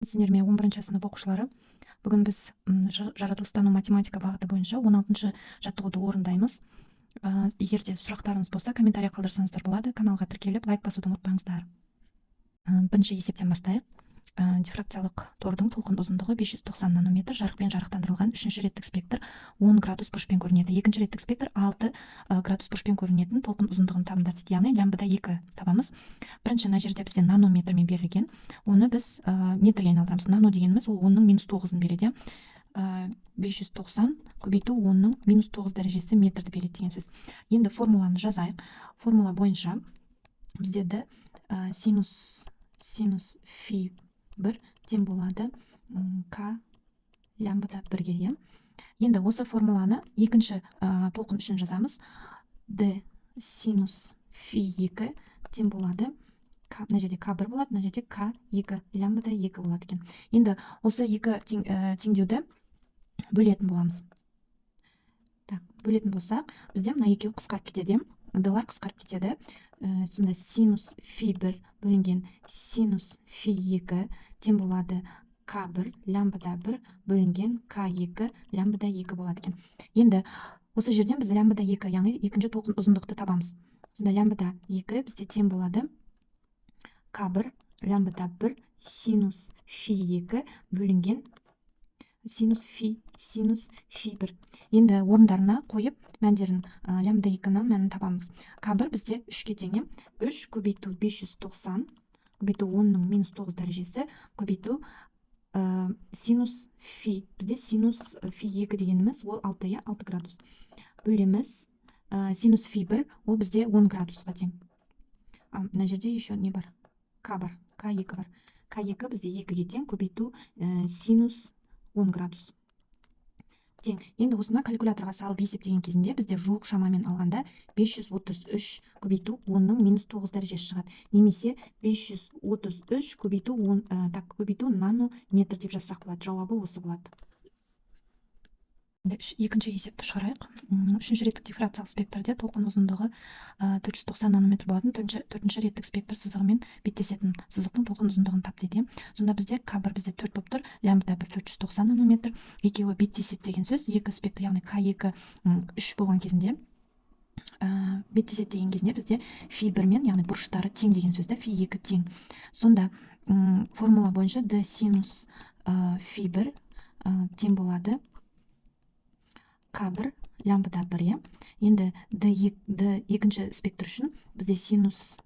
Сіздермен 11 сынып оқушылары. Бүгін біз жаратылыстану математика бағыты бойынша 16 жаттығуды орындаймыз. Егер де сұрақтарыңыз болса, комментарий қалдырсаңыздар болады. Каналға тіркеліп, лайк басуды ұмытпаңыздар. Бірінші есептен бастайық. Дифракциялық тордың толқын ұзындығы 590 нанометр, жарықпен жарықтандырылған үшінші реттік спектр 10 градус бұрышпен көрінеді. Екінші реттік спектр 6 градус бұрышпен көрінетін толқын ұзындығын табыңдар дейді, яғни лямбда 2 табамыз. Бірінші, мына жерде бізде нанометрмен берілген, оны біз метрге айналдырамыз. Нано дегеніміз ол 10-ның минус 9-ын береді, иә. 590 көбейту 10-ның минус 9 дәрежесі метрді береді деген сөз. Енді формуланы жазайық. Формула бойынша бізде д синус фи 1 тең болады к лямбда 1-ге, иә. Енді осы формуланы екінші толқын үшін жазамыз. Д синус фи 2 тең болады к, мына жерде к 1 болады, мына жерде к 2 лямбда 2 болады екен. Енді осы екі теңдеуді бөлетін боламыз. Так, бөлетін болсақ, бізде мына екеуі қысқарып кетеді, иә, д-лар қысқарып кетеді. Сонда синус фи 1 бөлінген синус фи 2 тең болады к 1 лямбда 1 бөлінген к 2 лямбда 2 болады екен. Енді осы жерден біз лямбда 2, яғни екінші толқын ұзындықты табамыз. Сонда лямбда 2 бізде тең болады к 1 лямбда 1 синус фи 2 бөлінген синус фи 1. Енді орындарына қойып мәндерін, лямбда 2-нің мәнін табамыз. К 1 бізде 3-ке тең, иә. 3 көбейту 590 көбейту 10-ның минус 9 дәрежесі көбейту синус фи, бізде синус фи 2 дегеніміз ол 6, иә, 6 градус, бөлеміз синус фи 1, ол бізде 10 градусқа тең. Мына жерде еще не бар? К бар, к 2 бар. К 2 бізде 2-ге тең, көбейту синус 10 градус тең. Енді осыны калькуляторға салып есептеген кезінде бізде жуық шамамен алғанда 533 көбейту 10-ның минус 9 дәрежесі шығады немесе 533 көбейту 10, так, көбейту нанометр деп жазсақ болады. Жауабы осы болады. Енді екінші есепті шығарайық. Үшінші реттік дифракциялық спектрде толқын ұзындығы 490 нанометр болатын төртінші реттік спектр сызығымен беттесетін сызықтың толқын ұзындығын тап дейді, иә. Сонда бізде к 1 бізде 4 болып тұр, лямбда 1 490 нанометр, екеуі беттеседі деген сөз. Екі спектр, яғни к 2 3 болған кезінде беттеседі деген кезінде бізде фи 1 мен, яғни бұрыштары тең деген сөз да, фи 2 тең. Сонда формула бойынша д синус фи 1 тең болады к 1 лямбда 1, иә. Енді д екінші спектр үшін бізде синус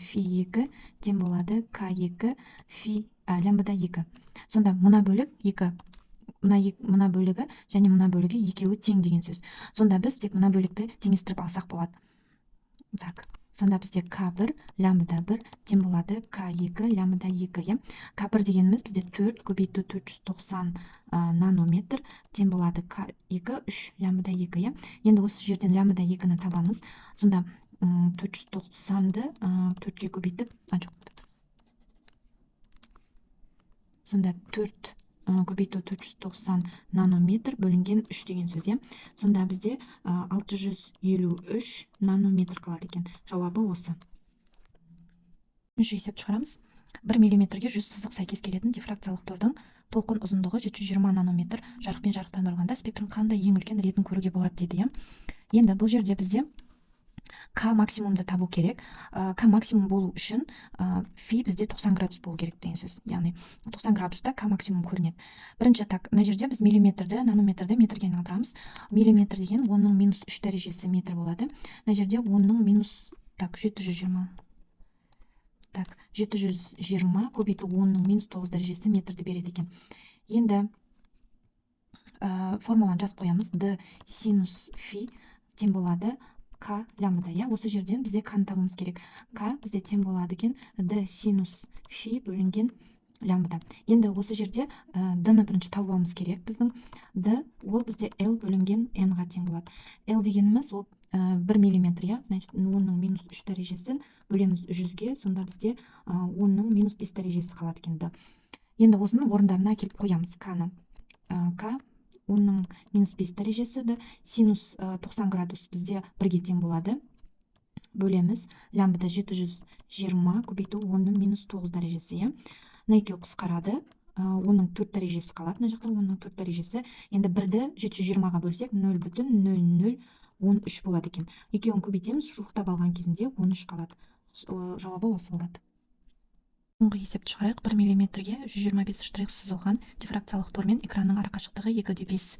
фи 2 тең болады к 2 фи лямбда 2. Сонда мына бөлік екі, мына бөлігі және мына бөлігі екеуі тең деген сөз. Сонда біз тек мына бөлікті теңестіріп алсақ болады. Так, сонда бізде к 1 лямбда 1 тең болады к 2 лямбда 2, иә. К 1 дегеніміз бізде 4 көбейту 490 нанометр тең болады к 2 3 лямбда 2, иә. Енді осы жерден лямбда 2-ні табамыз. Сонда 490-ды 4-ке көбейтіп, а, жоқ, сонда 4 көбейту 490 нанометр бөлінген 3 деген сөз, иә. Сонда бізде 653 нанометр қалады екен. Жауабы осы. Үшінші есеп шығарамыз. 1 миллиметрге 100 сызық сәйкес келетін дифракциялық тордың толқын ұзындығы 720 нанометр, жарықпен жарықтандырылғанда спектрдің қандай ең үлкен ретін көруге болады дейді, иә. Енді бұл жерде бізде к максимумды табу керек. К максимум болу үшін фи бізде 90 градус болу керек деген сөз, яғни 90 градуста к максимум көрінеді. Бірінші, так, мына жерде біз миллиметрді, нанометрді метрге айналдырамыз. Миллиметр деген 10-ның минус 3 дәрежесі метр болады. Мына жерде 10-ның минус, так, 720, так, 720 көбейту 10-ның минус 9 дәрежесі метрді береді екен. Енді формуланы жазып қоямыз. Д синус фи тең болады к лямбда, иә. Осы жерден бізде к-ны табуымыз керек. К бізде тең болады екен д синус фи бөлінген лямбда. Енді осы жерде д-ны бірінші тауып алуымыз керек. Біздің д ол бізде l бөлінген n-ға тең болады. L дегеніміз ол 1 миллиметр, иә. Значит, 10-ның минус 3 дәрежесін бөлеміз 100-ге, сонда бізде 10-ның минус 5 дәрежесі қалады екен д. Енді осының орындарына әкеліп қоямыз к-ны. К 10-ның минус 5 дәрежесі д синус 90 градус бізде 1-ге тең болады, бөлеміз лямбда 720 көбейту 10-ның минус 9 дәрежесі, иә. Мына екеуі қысқарады. Оның 4 дәрежесі қалады мына жақта, оның 4 дәрежесі. Енді 1-ді 720-ға бөлсек, 0,0013 болады екен. Екеуін көбейтеміз, жуықтап алған кезінде 13 қалады. Жауабы осы болады. Соңғы есепті шығарайық. 1 миллиметрге 125 штрих сызылған дифракциялық тормен экранның арақашықтығы 2,5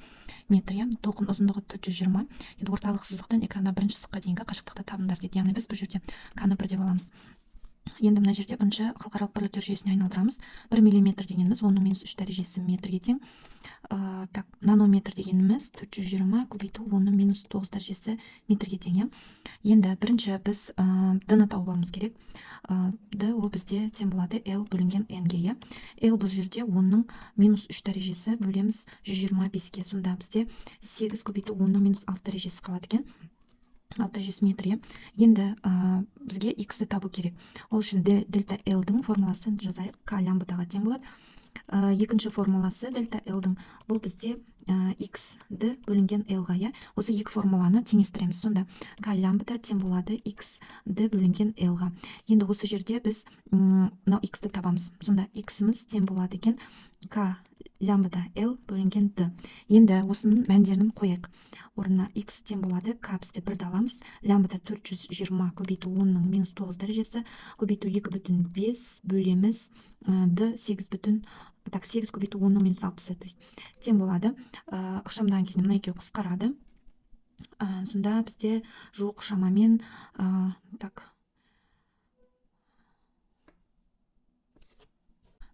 метр, иә. Толқын ұзындығы 420. Енді орталық сызықтан экранда бірінші сызыққа дейінгі қашықтықты табыңдар дейді. Яғни біз бұл жерде к-ны 1 деп аламыз. Енді мына жерде бірінші халықаралық бірліктер жүйесіне айналдырамыз. 1 миллиметр дегеніміз 10 минус 3 дәрежесі метрге тең. Так, нанометр дегеніміз 420 көбейту 10 минус 9 дәрежесі метрге тең, иә. Енді бірінші біз д-ны тауып алуымыз керек. Д ол бізде тең болады L бөлінген N-ге, иә. L бұл жерде 10-ның минус 3 дәрежесі бөлеміз 125-ке. Сонда бізде 8 көбейту 10-ның минус 6 дәрежесі қалады екен. 6 дәрежесі метр, иә. Енді бізге x-ті табу керек. Ол үшін дельта L-дің формуласын жазайық. К лямбдаға тең болады. Екінші формуласы дельта L-дің бұл бізде x д бөлінген L-ға, иә. Осы екі формуланы теңестіреміз. Сонда К лямбда тең болады x д бөлінген L-ға. Енді осы жерде біз мынау x-ті табамыз. Сонда x-іміз тең болады екен К лямбда L бөлінген D. Енді осының мәндерін қояйық. Орнына x тең болады К, бізде бірді аламыз. Лямбда 420 көбейту 10-ның минус 9 дәрежесі көбейту 2,5 бөлеміз D 8 бүтін, так, 8 көбейту 10-ның минус 6-сы, то есть тең болады. Ықшамдаған кезінде мына екеуі қысқарады. Сонда бізде жуық шамамен так,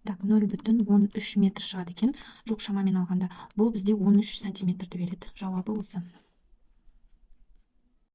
0,13 метр шығады екен. Жуық шамамен алғанда бұл бізде 13 сантиметрді береді. Жауабы осы.